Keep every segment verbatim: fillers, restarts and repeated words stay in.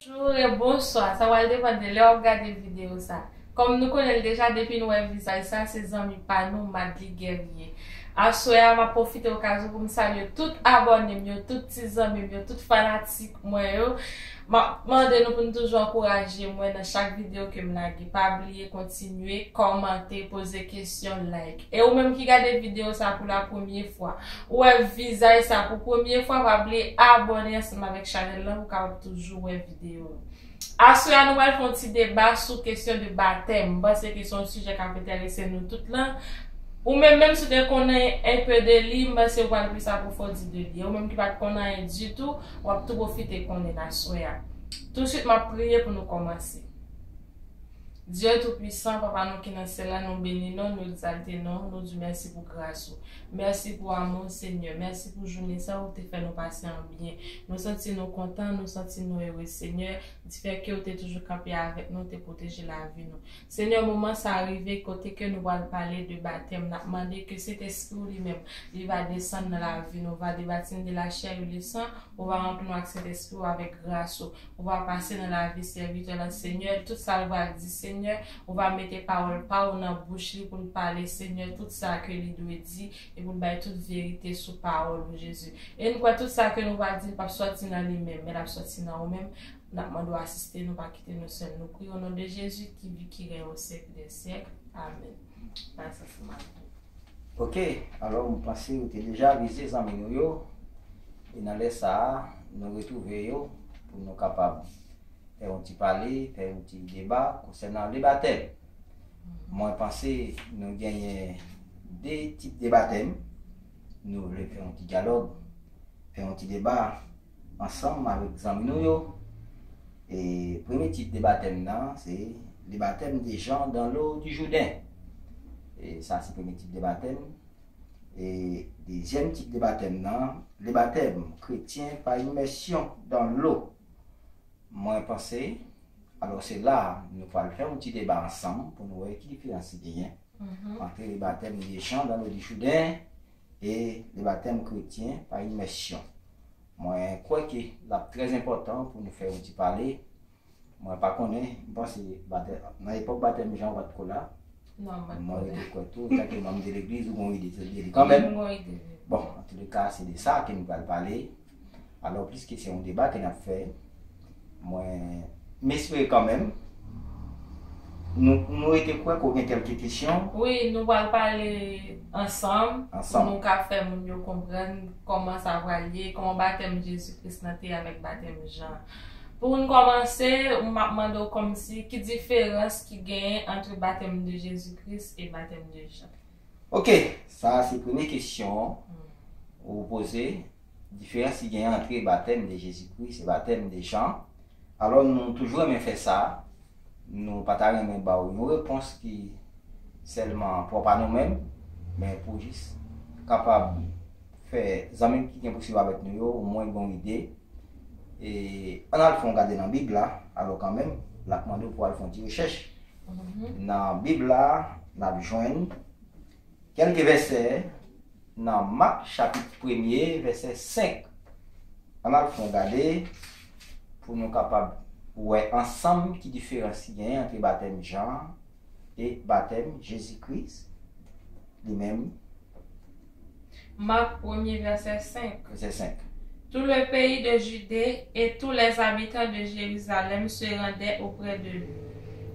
Bonjou e bonswa, sa pral depann de lè w ap gade videyo sa. Kòm nou konnen l deja, depi nou wè vizaj sa, se zanmi pa nou, Madly Guerrier. Aswè a, m ap pwofite okazyon pou m salye tout abòne m yo, tout ti zanmi m yo, tout fanatik mwen yo. M ap mande nou pou nou toujou ankouraje mwen nan chak videyo ke m lage. Pa bliye kontinye kòmante, poze kesyon, like. E ou menm ki gade videyo sa pou la premye fwa, ou wè vizaj sa pou premye fwa, pa bliye abòne ansanm avèk chanèl lan pou w kapab toujou wè videyo yo. Aswè a, nou pral fè yon ti deba sou kesyon de batèm. M panse ke se yon sijè k ap enterese nou tout lan. Ou menm, menm si w te konnen enpe de li, m panse w pral plis apwofondi de li. E ou menm ki pa t konn anyen ditou, w ap tou pwofite konnen aswè a. Touswit, m ap priye pou nou kòmanse. Dye Toupisan, Papa nou ki nan syèl la, nou beni non, nou egzalte non, nou di mèsi pou gras ou. Mèsi pou amou, Senyè. Mèsi pou jounen sa ou te fè nou pase an byen. Nou santi nou kontan, nou santi nou ere, Senyè, difè ke ou te toujou kanpe avèk nou, te pwoteje lavi nou. Senyè, moman sa a rive kote ke nou pral pale de batèm. N ap mande ke Sentespri ou li menm, li va desann nan lavi nou, va debatime de la chair et le sang, ou va ranpli nou ak Sentespri ou avèk gras ou. Ou va pase nan lavi sèvitè la, Senyè. Tout sa l va di, Senyè, ou va mete pawòl pa ou nan bouch li pou l pale, Senyè, tout sa ke li dwe di, e pou l bay tout verite sou pawòl ou, Jezi. E nou kwè tout sa ke nou va di, l p ap sòti nan li menm, men l ap sòti nan ou menm. N ap mande w asiste nou, pa kite nou sèl. Nou priye o non de Jezi ki viv, ki règne o syèk dè syèk. Amèn. Bay sa sou Madly. Ok, alò, m panse ou te deja avize zanmi nou yo, e nan lè sa a, nou retwouve yo pou nou kapab fè yon ti pale, fè yon ti deba konsènan le batèm. Mwen panse nou genyen de tip de batèm. Nou vle fè yon ti dyalòg, fè yon ti deba ansanm avèk zanmi nou yo. E premye tip de batèm nan, se le batèm de Jan dan lo di Jouden. E sa se premye tip de batèm. E dezyèm tip de batèm nan, le batèm kretyen pa imèsyon dan lo. Mwen panse, alò se la nou pral fè yon ti deba ansanm pou nou wè ki diferans ki genyen ant le batèm de Jan dan lo di Jouden e le batèm kretyen pa imèsyon. Mwen kwè ke l ap trè enpòtan pou nou fè yon ti pale. Mwen pa konnen, m panse batè-, nan epòk batèm Jan ou pa t ko la. Non, m pa t ko la. Mwen rete kwè tou, antanke manm de legliz, ou gon ide de li kanmenm. M gon ide de li. Bon, antouka, se de sa ke nou pral pale. Alò, pliske se yon deba ke n ap fè, mwen, m espere kanmenm, nou, nou rete kwè ke w gen kèlke kesyon. Wi, nou pral pale ansanm, pou nou ka fè moun yo konprann kòman sa pral ye, kòman batèm Jezi Kris lan te avèk batèm Jan. Pou n kòmanse, m ap mande w kòmsi, ki diferans ki genyen ant batèm de Jezi Kris e batèm de Jan? Ok, sa a se premye kesyon ou poze, diferans ki genyen ant batèm de Jezi Kris e batèm de Jan. Alò, nou toujou renmen fè sa. Nou pa ta renmen ba w yon repons ki sèlman pwòp a nou menm, men pou jis kapab fè zanmi ki gen pou swiv avèk nou yo omwen gen yon ide. E ann al fè yon gade nan Bib la, alò kanmenm, l ap mande w pou w al fè yon ti rechèch. Nan Bib la, n ap jwenn kèlke vèsè nan Mak chapit premye, vèsè senk. Ann al fè yon gade pou nou kapab wè ansanm ki diferans ki genyen ant batèm Jan e batèm Jezi Kris li menm. Mak premye, vèsè senk. Vèsè senk. Tout le pays de Judée et tous les habitants de Jérusalem se rendaient auprès de lui,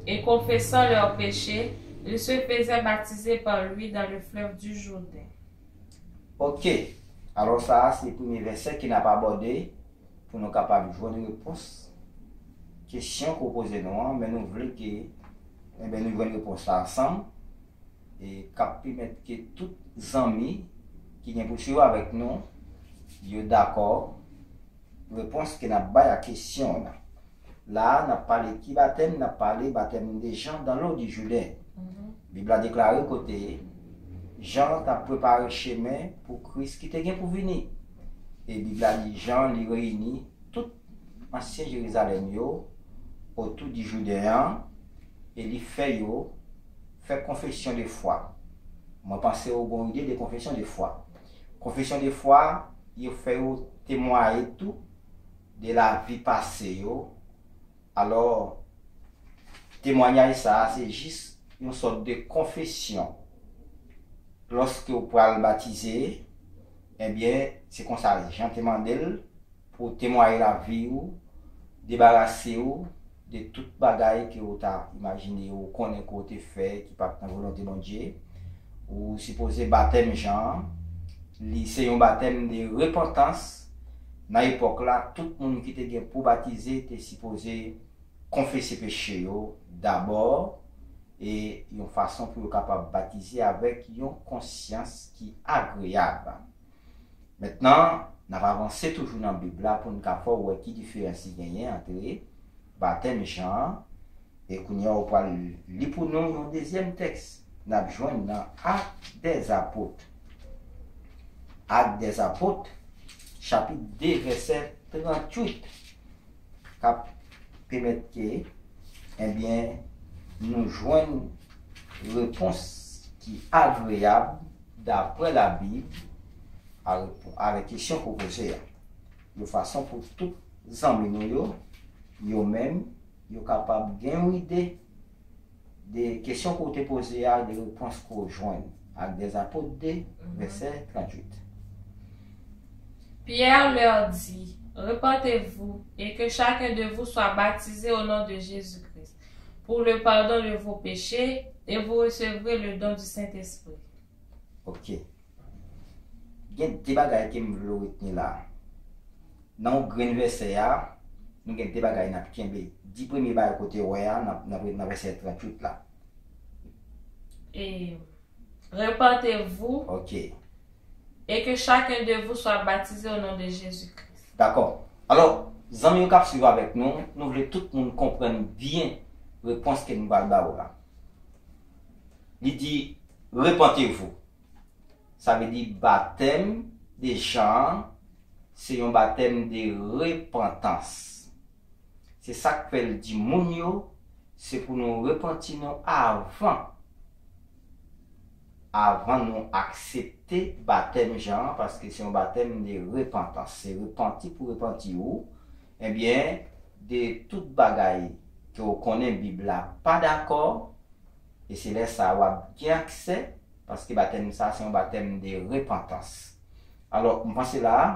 et confessant leurs péchés, ils se faisaient baptiser par lui dans le fleuve du Jourdain. Ok. Alò, sa a se premye vèsè ke n ap abòde pou nou kapab jwenn repons kesyon ke w poze nou an, men nou vle ke, enben, nou jwenn repons la ansanm, e k ap pèmèt ke tout zanmi ki gen pou swiv avèk nou, yo dakò repons ke n ap bay a kesyon w lan. La a, n ap pale ki batèm? N ap pale batèm de Jan dan lo di Jouden. Bib la deklare kote Jan t ap prepare chemen pou Kris ki te gen pou vini. E Bib la di Jan, li reyini tout ansyen Jerizalèm yo otou di Jouden an, e li fè yo fè konfesyon de fwa. Mwen panse ou gon ide de konfesyon de fwa. Konfesyon de fwa, yo fè yo temwaye tou de lavi pase yo, Alò, temwayaj sa a se jis yon sòt de konfesyon. Lòske w pral batize, ebyen, se konsa Jan te mande l pou w temwaye lavi w, debarase w de tout bagay ke w ta imajine, w konnen ke w te fè ki pa t nan volonte Bondye. Ou sipoze batèm Jan an, li se yon batèm de repantans. Nan epòk la, tout moun ki te gen pou batize te sipoze konfese peche yo dabò, e yon fason pou yo kapab batize avèk yon konsyans ki agreyab. Mentnan, n ap avanse toujou nan Bib la pou n ka fè w wè ki diferans ki genyen antre batèm Jan an, e kounye a w pral li pou nou yon dezyèm tèks n ap jwenn nan Actes des Apôtres. Actes des Apôtres, chapit de, vèsè tranntuit, k ap pèmèt ke, ebyen, nou jwenn repons ki agreyab daprè Labib a repo-, avèk kesyon ke w poze a. Yon fason pou tout zanmi nou yo, yo menm, yo kapab gen yon ide de kesyon ke w te poze a, de repons ke w jwenn. Actes des Apôtres de, vèsè tranntuit. Pierre leur dit, repentez-vous, et que chacun de vous soit baptisé au nom de Jésus-Christ, pour le pardon de vos péchés, et vous recevrez le don du Saint-Esprit. Ok. Gen de bagay ke m vle w retni la. Nan yon grenn vèsè a, nou gen de bagay n ap kenbe. Di premye bagay kote w wè a, nan, nan, nan vèsè tranntuit la. Et repentez-vous, Ok. Et que chacun de vous soit baptisé au nom de Jésus-Christ. Dakò. Alò, zanmi yo k ap swiv avèk nou, nou vle tout moun konprann byen repons ke nou pral ba w la. Li di, repentez-vous. Sa vle di batèm de Jan an, se yon batèm de repantans. Se sa k fè l di moun yo, se pou nou repanti nou avan, avan nou aksepte batèm Jan an, paske se yon batèm de repantans. Se repanti pou repanti ou, ebyen, de tout bagay ke w konnen Bib la pa dakò, e se lè sa a w ap gen aksè, paske batèm sa a se yon batèm de repantans. Alò, m panse la a,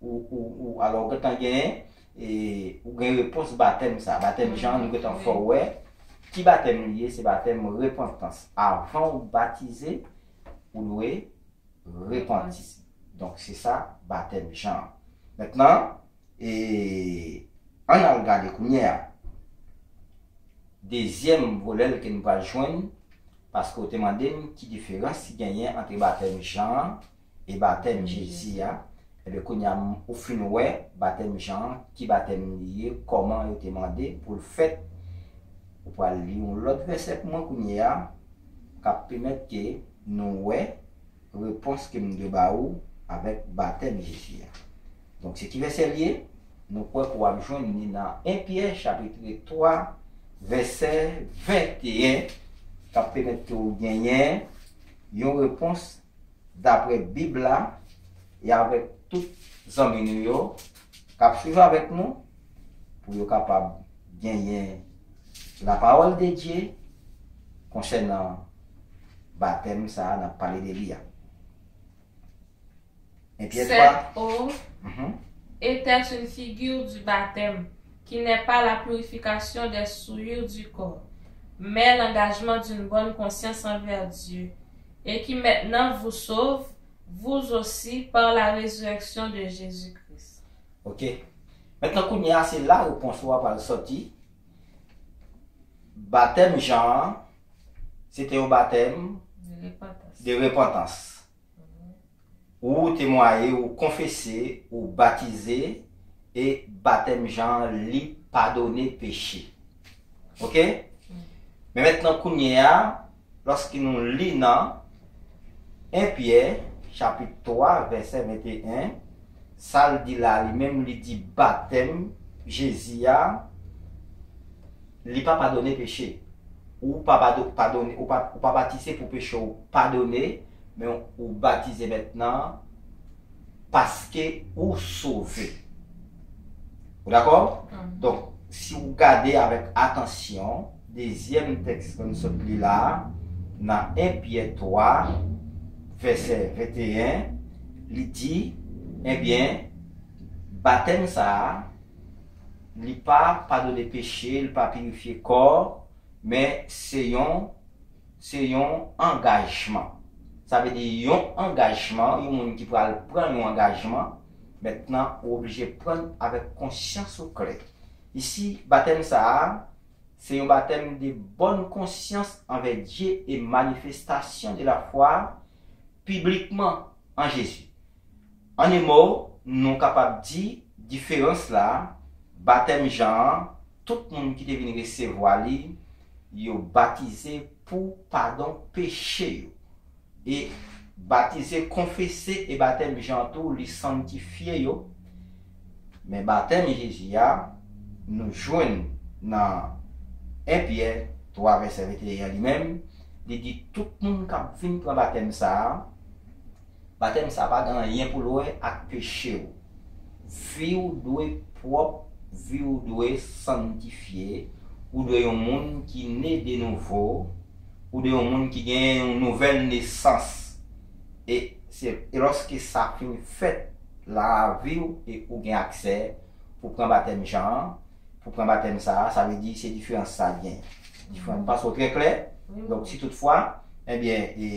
ou, ou, ou, alò, ou gentan gen, e, ou gen repons batèm sa a. Batèm Jan, nou gentan fè w wè ki batèm li ye, se batèm repantans. Avan ou batize, ou dwe repanti. Donk, se sa, batèm Jan an. Mentnan, e, ann al gade kounye a. Dezyèm volè l ke nou pral jwenn, paske w te mande m ki diferans ki genyen ant batèm Jan an e batèm Jezi a. Ebyen, kounye a, m, ou fin wè batèm Jan an, ki batèm li ye, kòman yo te mande pou l fèt. Ou pral li yon lòt vèsè pou mwen kounye a, k ap pèmèt ke nou wè repons ke m dwe ba ou avèk batèm Jezi a. Donk, se ki vèsè l ye? Nou kwè ke w ap jwenn li nan en Pyè, chapit twa, vèsè venteyen, k ap pèmèt ke w genyen yon repons daprè Bib la, e avèk tout zanmi nou yo k ap swiv avèk nou, pou yo kapab genyen la parole de Dieu konsènan batèm sa a n ap pale de li a. En Pyè twa. Cette eau était une figure du baptême, qui n'est pas la purification des souillures du corps, mais l'engagement d'une bonne conscience envers Dieu, et qui maintenant vous sauve, vous aussi, par la résurrection de Jésus-Christ. Ok. Mentnan, kounye a, se la repons ou a pral sòti. Batèm Jan an, se te yon batèm De repantans. de repantans. Ou temwaye, ou konfese, ou batize, e batèm Jan an, li padone peche. Ok? Men mentnan, kounye a, lòske nou li nan en Pyè, chapit twa, vèsè venteyen, sa l di la, li menm, li di batèm Jezi a, li pa padone peche. Ou pa pado-, padone, ou pa, ou pa batize pou peche w padone, men ou batize mentnan paske ou sove. Ou dakò? Donk, Si w gade avèk atansyon, dezyèm tèks ke n sot li la a, nan en Pyè twa, vèsè venteyen, li di, ebyen, batèm sa a, li pa padone peche, li pa pirifye kò, men se yon, se yon angajman. Sa vle di yon angajman, yon moun ki pral pran yon angajman, mentnan ou oblije pran avèk konsyans ou klè. Isi, batèm sa a, se yon batèm de bòn konsyans anvè Dye e manifestasyon de lafwa piblikman an Jezi. An en mo, nou kapab di diferans la, batèm Jan an, tout moun ki te vin resevwa li, yo batize pou padon peche yo. E batize, konfese e batèm Jan tou, li sanntifye yo. Men batèm Jezi a, nou jwenn nan en Pyè twa vèsè venteyen an li menm, li di tout moun k ap vin pran batèm sa a, batèm sa a pa gen anyen pou l wè ak peche w. Vi w dwe pwòp, vi w dwe sanntifye, ou dwe yon moun ki ne de nouvo, ou dwe yon moun ki gen yon nouvèl nesans. E se, e lòske sa fin fèt nan lavi w e ou gen aksè pou pran batèm Jan an, pou pran batèm sa a, sa vle di se diferans sa a gen. Diferans, m panse w trè klè. Donk, si toutfwa, ebyen, e,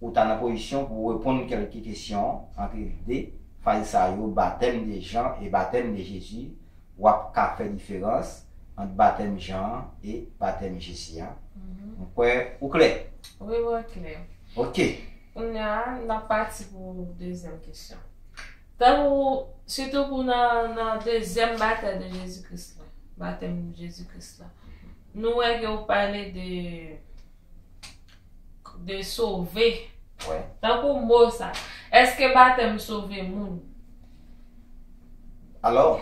ou ta nan pozisyon pou w reponn kèlke kesyon ant de fraz sa yo, batèm de Jan e batèm de Jezi, w ap ka fè diferans ant batèm Jan an e batèm Jezi a. M kwè ou klè. Wi, mwen klè. Ok. Kounye a, n ap pati pou dezyèm kesyon. Tankou, sitou pou nan, nan dezyèm batèm de Jezi Kris la, batèm Jezi Kris la, nou wè ke ou pale de, de sove. Wè. Tankou mo sa, èske batèm sove moun? Alò,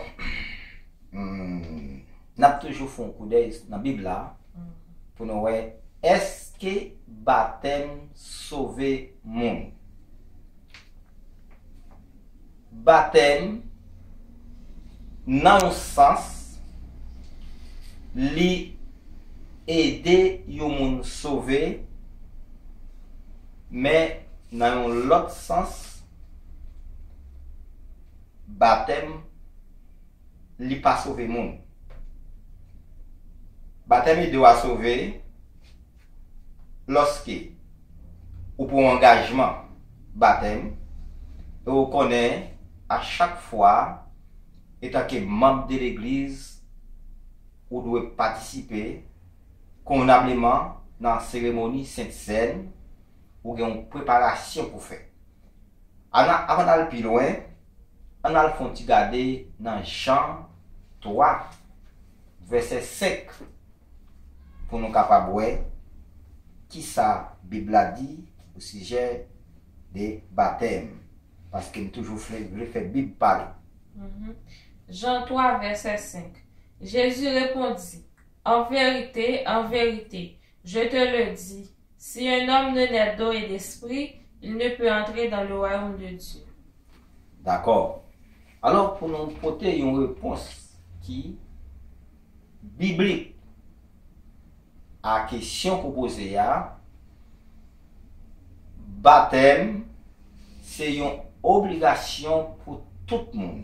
hmm, n ap toujou fè yon koudèy nan Bib la pou nou wè, èske batèm sove moun? Batèm, nan yon sans, li ede yon moun sove, men nan yon lòt sans, batèm, li pa sove moun. Batèm ede w a sove lòske ou pran yon angajman batèm e ou konnen a chak fwa, etanke manm de legliz, ou dwe patisipe konvenableman nan seremoni Sentsèn, ou gen yon preparasyon pou fè. Ann a-, avan n al pi lwen, ann al fè yon ti gade nan Jan twa, vèsè senk, pou nou kapab wè kisa Bib la di osijè de batèm, paske m toujou vle, vle fè Bib pale. Mhm. Jan twa, vèsè senk. Jésus répondit, en vérité, en vérité, je te le dis, si un homme ne naît d'eau et d'esprit, il ne peut entrer dans le royaume de Dieu. Dakò. Alò, pou nou pote yon repons ki biblik a kesyon ke w poze a, batèm se yon obligasyon pou tout moun.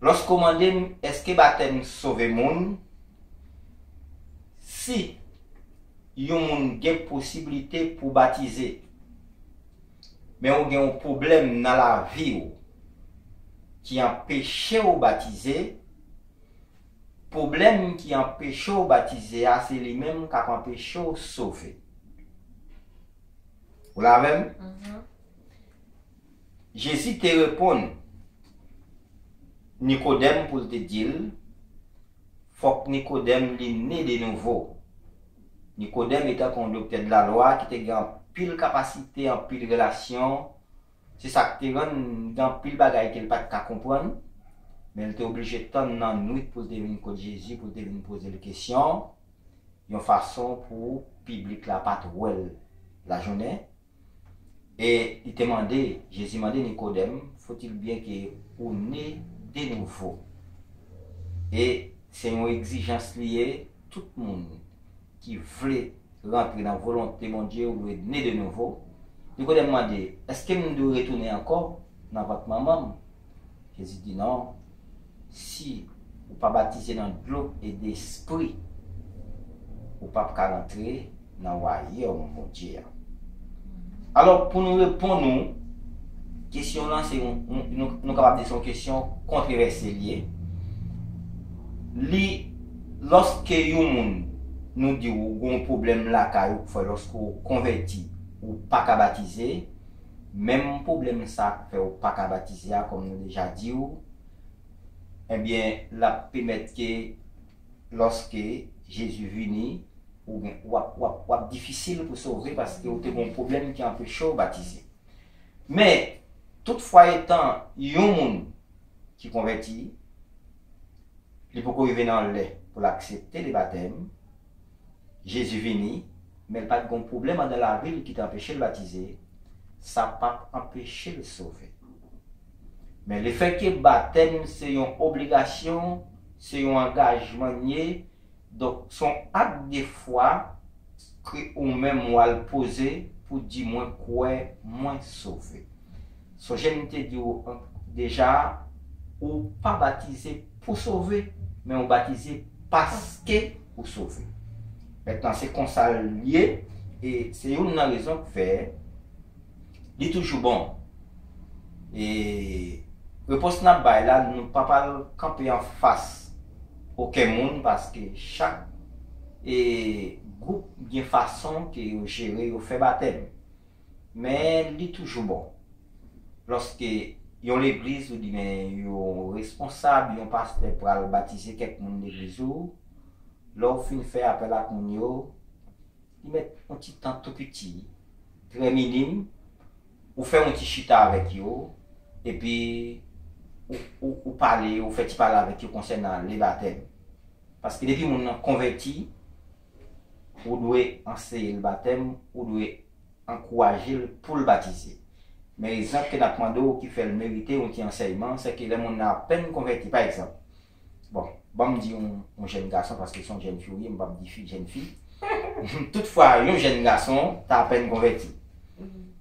Lòske w mande m, èske batèm sove moun? Si yon moun gen posiblite pou batize, men ou gen yon pwoblèm nan lavi w ki anpeche w batize, pwoblèm ki anpeche w batize a, se li menm k ap anpeche w sove. Ou la avè m? Mhm. Jezi te reponn Nikodèm pou l te di l, fòk Nikodèm li ne de nouvo. Nikodèm etan ke yon doktè de la lwa ki te gen anpil kapasite, anpil relasyon, se sa k te rann gen anpil bagay ke l pa t ka konprann, men l te oblije tann nan nwit pou l te vin kot Jezi, pou l te vin poze l kesyon, yon fason pou piblik la pa t wè l lajounen. E li te mande, Jezi mande Nikodèm, faut-il bien que ou né de nouveau? E se yon egzijans li ye, tout moun ki vle rantre nan volonte Bondye, ou dwe ne de nouvo. Nikodèm mande, èske m dwe retounen ankò nan vant manman m? Jezi di non, si ou pa batize nan dlo e de espri, ou p ap ka rantre nan wayòm Bondye a. Alò, pou nou reponn ou, kesyon lan se yon, yon- nou, nou kapab di se yon kesyon kontwovèse li ye. Li, lòske yon moun, nou di ou gen yon pwoblèm lakay ou k fè lòske ou konvèti, ou pa ka batize, menm pwoblèm sa k fè ou pa ka batize a, kòm nou deja di ou, ebyen, l ap pèmèt ke lòske Jezi vini, ou gen, w ap, w ap, w ap difisil pou sove paske ou te gen yon pwoblèm ki anpeche w batize. Men, toutfwa etan yon moun ki konvèti, li poko rive nan lè pou l aksepte le batèm, Jezi vini, men l pa t gen yon pwoblèm anndan lavi l ki te anpeche l batize, sa p ap anpeche l sove. Men lefètke batèm se yon obligasyon, se yon angajman l ye, donk se yon ak de fwa ke ou menm w al poze pou di mwen kwè, mwen sove. Sonje m te di w an- deja, ou pa batize pou sove, men ou batize paske ou sove. Mentnan, se konsa l ye, e se youn nan rezon k fè li toujou bon. E repons n ap bay la, nou pa pral kanpe anfas okenn moun, paske chak e gwoup gen fason ke yo jere, yo fè batèm. Men li toujou bon. Lòske yon legliz oubyen yon responsab, yon pastè pral batize kèk moun legliz ou, lè w fin fè apèl ak moun yo, li mèt yon ti tan tou piti, trè minim, ou fè yon ti chita avèk yo, epi ou, ou, ou pale, ou fè ti pale avèk yo konsènan le batèm. Paske depi moun nan konvèti, ou dwe anseye l batèm, ou dwe ankouraje l pou l batize. Men egzanp ke n ap mande w ki fè l merite yon ti ansèyman, se ke lè moun nan apèn konvèti, pa egzanp, bon, ban m di yon, yon jèn gason, paske se yon jèn fi ou ye, m p ap di fi, jèn fi. Toutfwa, yon jèn gason ta apèn konvèti.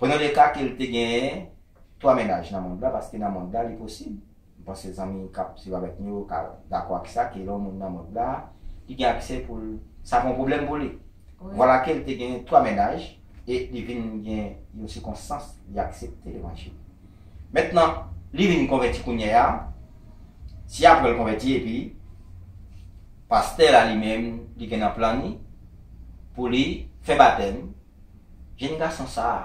Pran le ka ke l te genyen twa mennaj nan mond la, paske nan mond la, li posib. M panse zanmi k ap swiv avèk nou yo ka dakò ak sa, ke lè yon moun nan mond la, li gen aksè pou l, sa pa yon pwoblèm pou li. Wi. Vwala ke l te gen twa mennaj, e li vin gen yon sikonstans, li aksepte levanjil. Mentnan, li vin konvèti kounye a, si apre l konvèti, epi pastè la li menm, li gen nan plan li, pou li fè batèm, jèn gason sa a,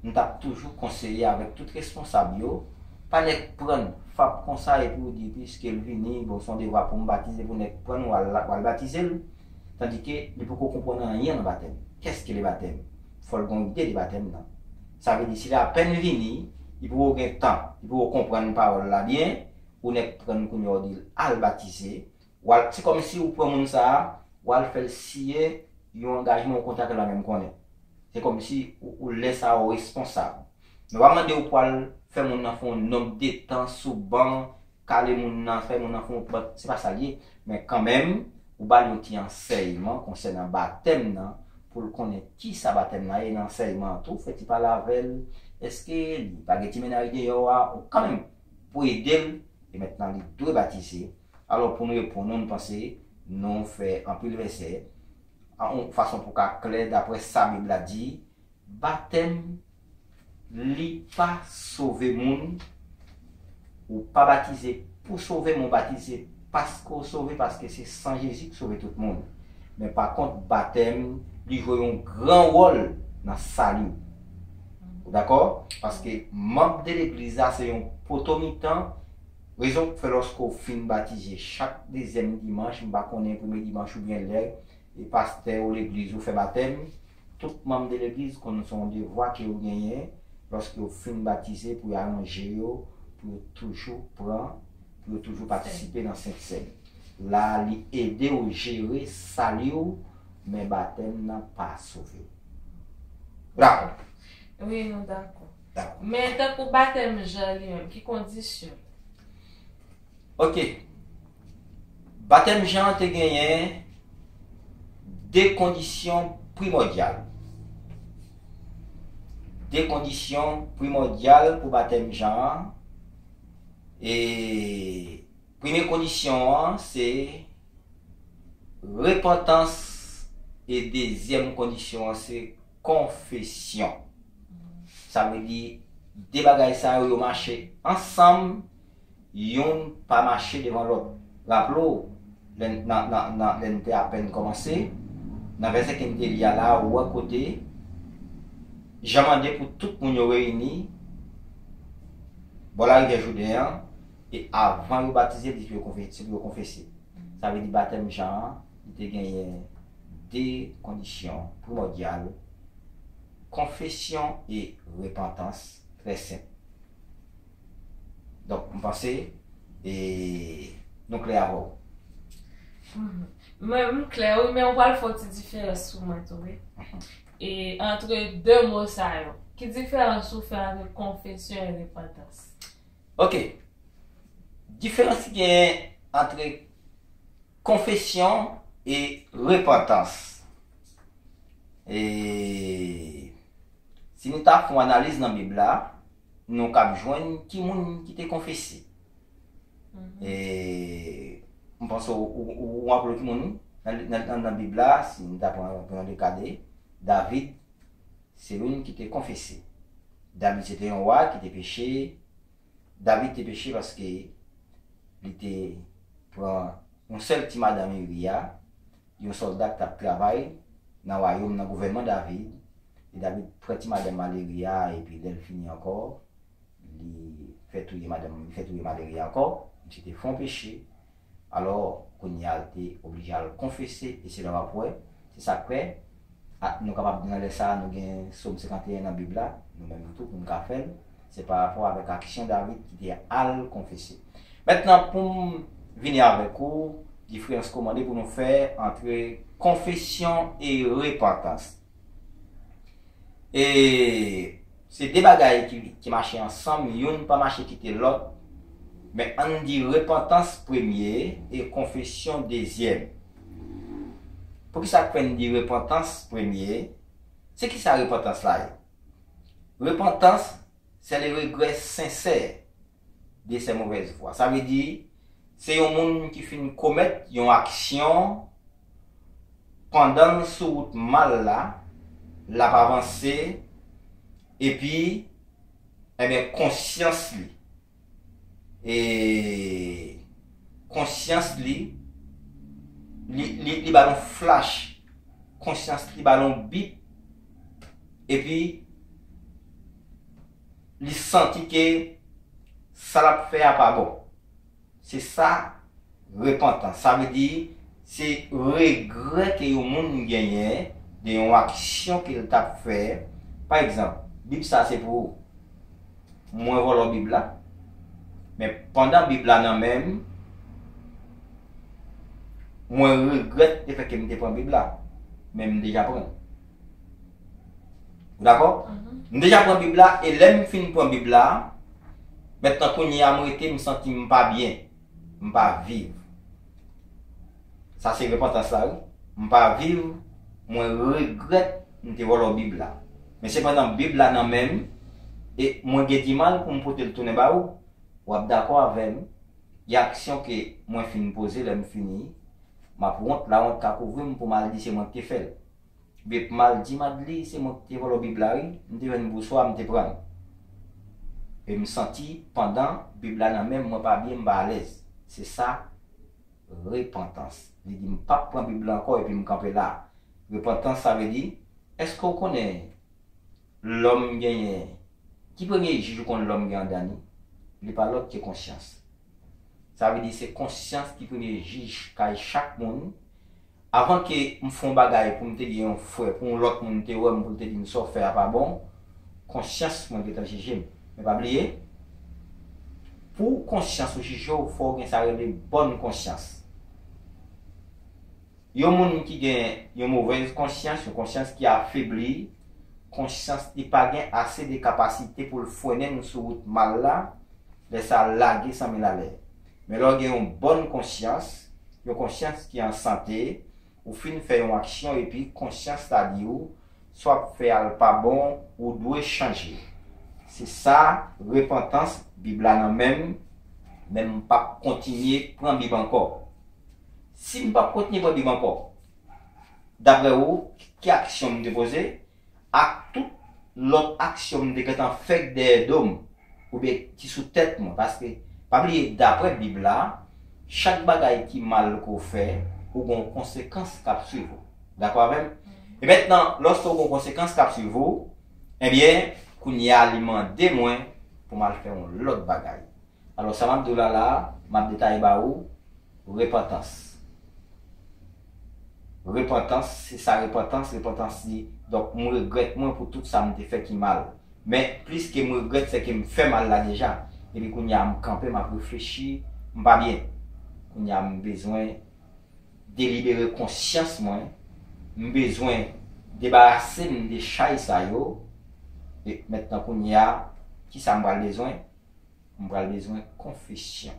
m t ap toujou konseye avèk tout responsab yo, pa nèk prann fap konsa epi w di piske l vini, bon, se yon devwa pou m batize, pou nèk prann w al, w al batize l, tandike li poko konprann anyen nan batèm. Kèske le batèm? Fò l gen yon ide de batèm nan. Sa vle di, si l apèn vini, li poko gen tan, li poko konprann pawòl la byen, ou nèk prann kounye a w di l al batize, w al, se kòmsi ou pran moun sa a, w al fè l siyen yon angajman, yon kontra ke l pa menm konnen. Se kòmsi ou, ou lè sa a ou responsab. Nou pa mande w pou al fè moun nan fè yon nonb de tan sou ban, kale moun nan, fè moun nan fè yon pant, se pa sa l ye. Men kanmenm, ou ba l yon ti ansèyman konsènan batèm nan, pou l konnen kisa batèm nan ye nan ansèyman an tou, fè ti pale avè l, èske li pa gen ti mennaj deyò a, ou kanmenm, pou ede l, e mentnan li dwe batize. Alò, pou nou reponn ou, nou panse nou fè anpil vèsè, an yon fason pou ka klè, daprè sa Bib la di, batèm, li pa sove moun, ou pa batize pou sove, men w batize paske w sove, paske se san Jezi ki sove tout moun. Men pa kont, batèm, li jwe yon gran wòl nan sali w. Ou dakò? Paske manm de legliz la se yon poto mitan. Rezon k fè lòske w fin batize chak dezyèm dimanch, m pa konnen premye dimanch oubyen lè, e pastè ou legliz ou fè batèm, tout manm de legliz konn se yon devwa ke yo genyen lòske yo fin batize pou yo aranje yo, pou yo toujou pran, pou yo toujou patisipe nan Sentsèn. La, li ede w jere sali w, men batèm nan pa sove w. Dakò? Wi, nou dakò. Dakò. Men tankou batèm Jan li menm, ki kondisyon? Ok. Batèm Jan an te genyen de kondisyon primòdyal. De kondisyon primòdyal pou batèm Jan an. E premye kondisyon an se repantans, e dezyèm kondisyon an se konfesyon. Sa vle di, de bagay sa yo, yo mache ansanm, youn pa mache devan lòt. Raple w, lè n, nan, nan, nan, lè n te apèn kòmanse, nan vèsè ke n te li a la, ou wè kote Jan mande pou tout moun yo reyini bò larivyè Jouden an, e avan yo batize, li di pou yo konfe-, se pou yo konfese. Sa vle di, batèm Jan an, li te genyen de kondisyon primòdyal, konfesyon e repantans, trè senp. Donk, m panse, e, nou klè avè w. Mwen, m klè, wi, men ou pral fè yon ti diferans sou mwen tou, wi. E, antre de mo sa yo, ki diferans ou fè antre konfesyon e repantans? Ok. Diferans ki genyen antre konfesyon e repantans. E si nou ta fè yon analiz nan Bib la, nou kab jwenn ki moun ki te konfese. E m panse ou, ou, ou, ou raple ki moun, wi. Nan, nan, nan, nan Bib la, si nou ta pran, pran le ka de David, se youn ki te konfese. David se te yon wa ki te peche. David te peche paske li te pran yon sèl ti madanm Iriya, yon sòlda ki t ap travay nan wayòm, nan gouvènman David. E David pran ti madanm Iriya, epi lè l fini ankò, li fè touye madanm, li fè touye Iriya ankò. Misye te fè yon peche. Alò, kounye a, l te oblije al konfese, e se la w ap wè, se sa k fè, a, nou kapab di nan lè sa a, nou gen Sòm senkanteyen nan Bib la, nou menm tou, pou nou ka fè l, se pa rapò avèk aksyon David ki te al konfese. Mentnan, pou m vini avèk ou, diferans kòmande pou nou fè antre konfesyon e repantans. E se de bagay ki, ki mache ansanm, youn pa mache kite lòt. Men ann di repantans premye e konfesyon dezyèm. Poukisa k fè n di repantans premye? Se ki sa repantans la ye? Repantans, c'est le regret sincère de ses mauvaises voies. Sa vle di, se yon moun ki fin komèt yon aksyon pandan l sou wout mal la, l ap avanse, epi, ebyen, konsyans li, e konsyans li, li, li, li ba l yon flash, konsyans li ba l yon bip, epi li santi ke sa l ap fè a pa bon. Se sa, repantans. Sa vle di, se regrè ke yon moun genyen de yon aksyon ke l t ap fè. Pa egzanp, Bib sa se pou ou. Mwen vòlò Bib la, men pandan Bib la nan men m, mwen regrèt lefètke m te pran Bib la, men m deja pran l. Ou dakò? M deja pran Bib la, e lè m fin pran Bib la, mentnan kounye a m rete, m santi m pa byen, m pa viv. Sa se repantans la, wi. M pa viv, mwen regrèt m te vòlò Bib la. Men sepandan, Bib la nan men m, e mwen gen dimal pou m pote l tounen ba ou. W ap dakò avè m, gen aksyon ke mwen fin poze, lè m fini, m ap wont, lawont ka kouvri m pou m al di se mwen ki te fè l. Oubyen pou m al di m al di se mwen ki te vòlò Bib la, wi, m te jwenn bouswa, m te pran l. E m santi, pandan Bib la nan men m, mwen pa byen, m pa alèz. Se sa, repantans. Li di, m p ap pran Bib la ankò epi m kanpe la. Repantans, sa vle di, èske w konnen lòm genyen, ki premye jij ou konn lòm gen anndan li? Li pa lòt ke konsyans. Sa vle di se konsyans ki premye jij kay chak moun. Avan ke m fè yon bagay pou m te gen yon frè, pou yon lòt moun te wè m, pou l te di m sa w fè a pa bon, konsyans mwen gentan jije m. Men pa bliye, pou konsyans ou jije w, fò w gen sa rele bòn konsyans. Yon moun ki gen yon movèz konsyans, yon konsyans ki afebli, konsyans li pa gen ase de kapasite pou l frennen l sou wout mal la, lè sa l lage san mil alè. Men lè w gen yon bòn konsyans, yon konsyans ki an sante, ou fin fè yon aksyon epi konsyans la di w, sa w ap fè a l pa bon, ou dwe chanje. Se sa repantans, Bib la nan men m, men m p ap kontinye pran Bib ankò. Si m p ap kontinye pran Bib ankò, daprè ou, ki aksyon m te poze? Ak tout lòt aksyon m te gentan fè k dèyè do m, oubyen ki sou tèt mwen. Paske, pa bliye, daprè Bib la, chak bagay ki mal ke w fè, ou gen yon konsekans k ap swiv ou. Dakò avè m? E mentnan, lòske w gen yon konsekans k ap swiv ou, ebyen, kounye a, li mande mwen pou m al fè yon lòt bagay. Alò, sa m ap di w la la, m ap detaye ba ou, repantans. Repantans, se sa repantans, repantans li, donk, m regrèt mwen pou tout sa m te fè ki mal. Men, plis ke m regrèt, se ke m fè mal la deja. Epi kounye a, m kanpe, m ap reflechi, m pa byen. Kounye a, m bezwen delibere konsyans mwen, m bezwen debarase m de chay sa yo. E mentnan, kounye a, ki sa m pral bezwen? M pral bezwen konfesyon.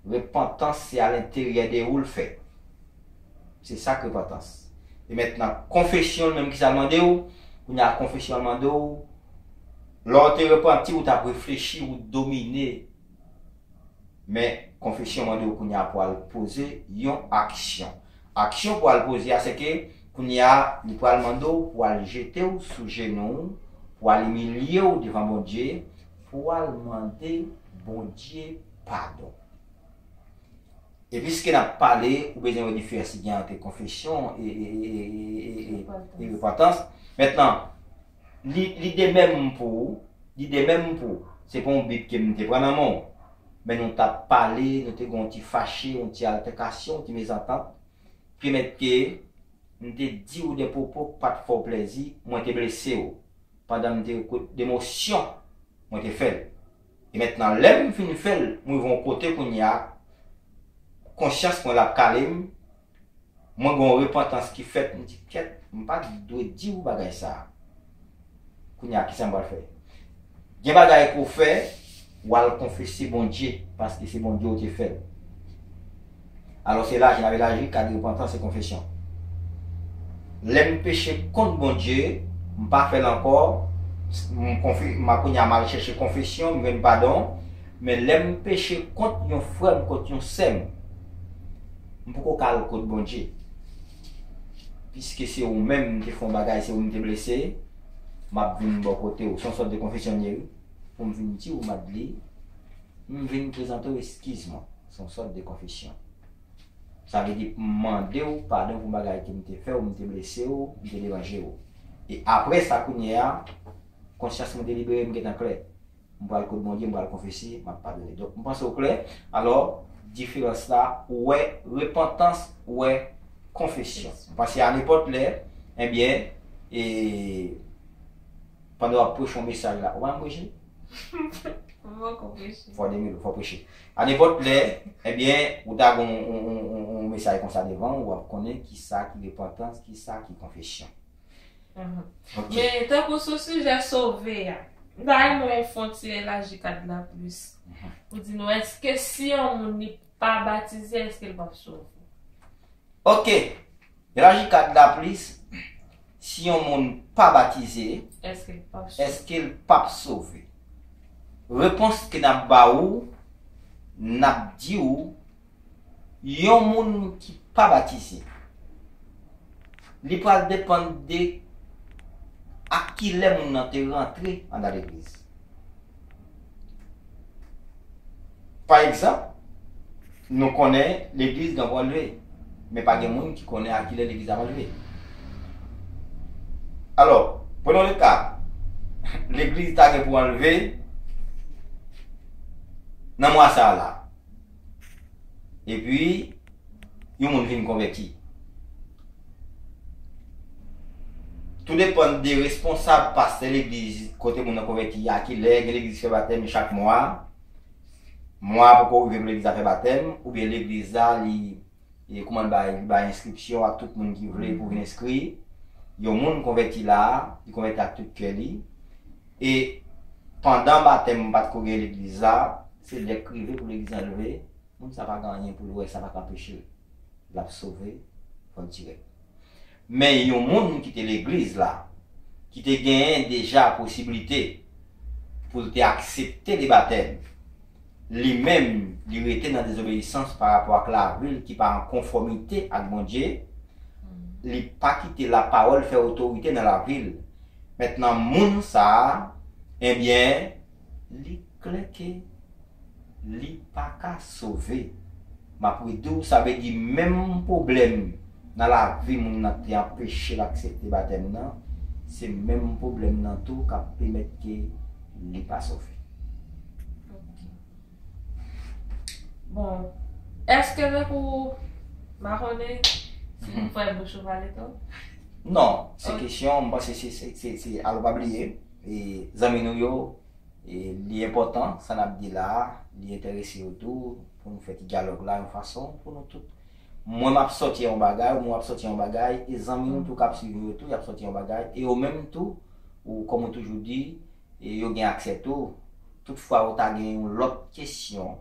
Repantans se alenteryè de ou l fèt. Se sa k repantans. E mentnan, konfesyon, l menm, ki sa l mande w? Kounye a, konfesyon, l mande w, lè w te repanti, ou t ap reflechi, ou domine. Men, konfesyon mande w kounye a pou al poze yon aksyon. Aksyon pou al poze a, se ke kounye a, li pral mande w pou al jete w sou jenou w, pou al imilye w devan Bondye, pou w al mande Bondye padon. E piske n ap pale, ou bezwen wè diferans ki gen ant konfesyon e, e, e, e, e, e, e repantans. Mentnan, li, li de menm pou ou, li de menm pou ou. Se pa yon Bib ke m te pran nan men w. Men nou t ap pale, nou te gen yon ti fache, yon ti altèkasyon, yon ti mezantant. Ki mèt ke m te di w de pwopo k pa t fè w plèzi, mwen te blese w. Pandan m te kout de mosyon, mwen te fè l. E mentnan, lè m fin fè l, m rive yon kote kounye a, konsyans mwen l ap kale m, mwen gen yon repantans ki fèt, m di, "Kèt, m pa t dwe di w bagay sa a." Kounye a, kisa m pral fè? Gen bagay ke w fè, w al konfese Bondye, paske se Bondye w te fè l. Alò, se laji, n ap elaji kad repantans e konfesyon. Lè m peche kont Bondye, m pa fè l ankò, m konfe-, m a kounye a m al chèche konfesyon, m jwenn padon, men lè m peche kont yon frè m, kont yon sè m, m poko ka al kot Bondye. Piske se ou menm m te fè yon bagay, se ou m te blese, m ap vin bò kote w. Se yon sòt de konfesyon m ye, wi. Pou m vin di w, Madly, m vin prezante w eskiz mwen. Se yon sòt de konfesyon. Sa vle di, m mande w padon pou bagay ke m te fè w, m te blese w, m te deranje w. E apre sa, kounye a, konsyans mwen te libere, m gentan klè. M pral kot Bondye, m pral konfese, m ap padone. Donk, m panse w klè. Alò, diferans la, ou wè repantans, ou wè konfesyon. M panse a nenpòt lè, ebyen, e, pandan w ap preche yon mesaj la, ou pa janm preche? Mwen poko preche. Fò de mil, fò preche. A nenpòt lè, ebyen, ou ta gen yon, yon, yon, yon, yon mesaj konsa devan w, w ap konnen ki sa ki repantans, ki sa ki konfesyon. Ahan. Ok. Men, tankou sou sijè sove a, m ta renmen w fè yon ti elaji kad la plis. Mhm. Pou di nou, èske si yon moun li pa batize, èske l p ap sove? Ok. Elaji kad la plis, si yon moun pa batize, èske l p ap sove? Èske l p ap sove? Repons ke n ap ba ou, n ap di ou, yon moun ki pa batize, li pral depann de a kilè moun nan te rantre anndan legliz. Pa egzanp, nou konnen legliz gen pou anlve, men pa gen moun ki konnen a kilè legliz ap anlve. Alò, prenons le cas, legliz ta gen pou anlve nan mwa sa a la. Epi, yon moun vin konvèti. Tou depann de responsab pastè legliz kote moun nan konvèti a, kilè gen legliz fè batèm chak mwa, mwa a poko rive pou legliz la fè batèm, oubyen legliz la, li, e, kouman l bay, li bay enskripsyon ak tout moun ki vle pou vin enskri. Yon moun konvèti la, li konvèti ak tout kè li. E pandan batèm pa t ko gen legliz la, se lè k rive pou legliz anlve, moun sa pa gen anyen pou l wè, sa pa ka anpeche l. l ap sove, fò l dirèk. Men yon moun ki te legliz la, ki te genyen deja posiblite pou l te aksepte le batèm, li menm, li rete nan dezobeyisans pa rapò ak lavi l ki pa an konfòmite ak Bondye, li pa kite lapawòl fè otorite nan lavi l. Mentnan, moun sa a, ebyen, li klè ke li pa ka sove. M ap redi w, sa vle di menm pwoblèm nan lavi moun nan te anpeche l aksepte batèm nan, se menm pwoblèm nan tou k ap pèmèt ke li pa sove. Ok. Bon, èske tankou, m pa konnen si m fè bouch ou pale twòp? Non, se kesyon, m panse se, se, se, se, alò pa bliye, e, zanmi nou yo, e, li enpòtan, sa n ap di la a, li enterese yo tou, pou nou fè ti dyalòg la, yon fason, pou nou tout. Mwen, m ap sòti yon bagay, ou mwen, w ap sòti yon bagay, e zanmi nou tou k ap swiv nou yo tou, y ap sòti yon bagay, e yo menm tou, ou, kòm ou toujou di, e yo gen aksè tou. Toutfwa, ou ta gen yon lòt kesyon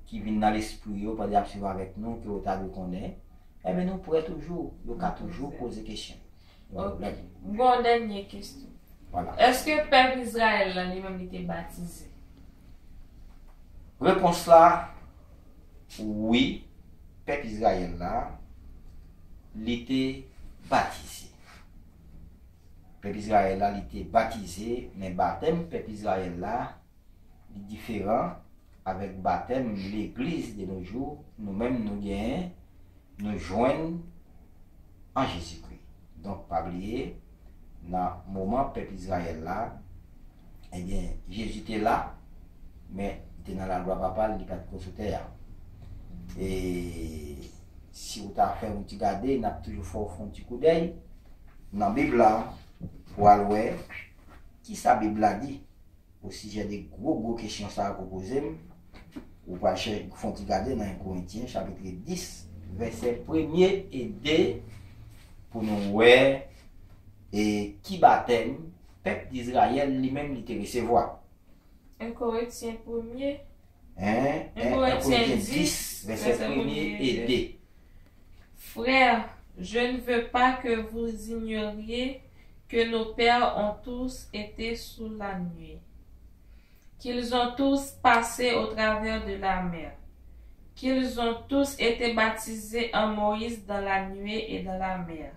ki vin nan lespri yo pandan y ap swiv avèk nou, ke yo ta dwe konnen, enben, nou prè toujou, yo ka toujou poze kesyon. Ok. M gen yon dènye kesyon. Vwala. Èske pèp Izrayèl la, li menm, li te batize? Repons la, wi, pèp Izrayèl la, li te batize. Pèp Izrayèl la, li te batize, men batèm pèp Izrayèl la, li diferan avèk batèm legliz de nos jours, nou menm nou genyen, nou jwenn an Jezikri. Donk, pa bliye, nan moman pèp Izrayèl la, ebyen, Jezi te la, men li te nan laglwa Papa l, li pa t ko sou tè a. E si w ta fè yon ti gade, n ap toujou fè w fè yon ti koudèy nan Bib la, pou w al wè kisa Bib la di osijè de gwo, gwo kesyon sa a ke w poze m. Ou pral chèche fè yon ti gade nan en Korentyen, chapit dis, vèsè premye e de, pou nou wè, e, ki batèm pèp Dizrayèl li menm li te resevwa. En Korentyen premye. En, En Korentyen dis, vèsè premye e de. Frères, je ne veux pas que vous ignoriez que nos pères ont tous été sous la nuée, qu'ils ont tous passé au travers de la mer, qu'ils ont tous été baptisés en Moïse dans la nuée et dans la mer.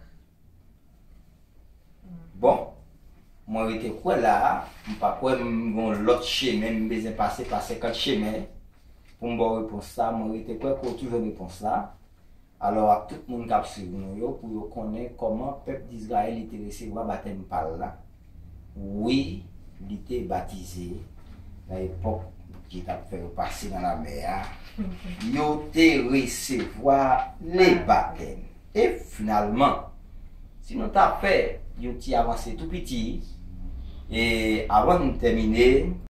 Bon, mwen rete kwè la a, m pa kwè m gen yon lòt chemen m bezwen pase pa senkant chemen pou m ba w repons sa, mwen rete kwè ke w toujou jwenn repons la. Alò, ak tout moun k ap swiv nou yo, pou yo konnen kòman pèp Dizrayèl li te resevwa batèm pa l la. Wi, li te batize nan epòk Bondye t ap fè yo pase nan lamè a. Yo te resevwa le batèm. E finalman, si nou ta fè yon ti avanse tou piti, e avan n tèmine,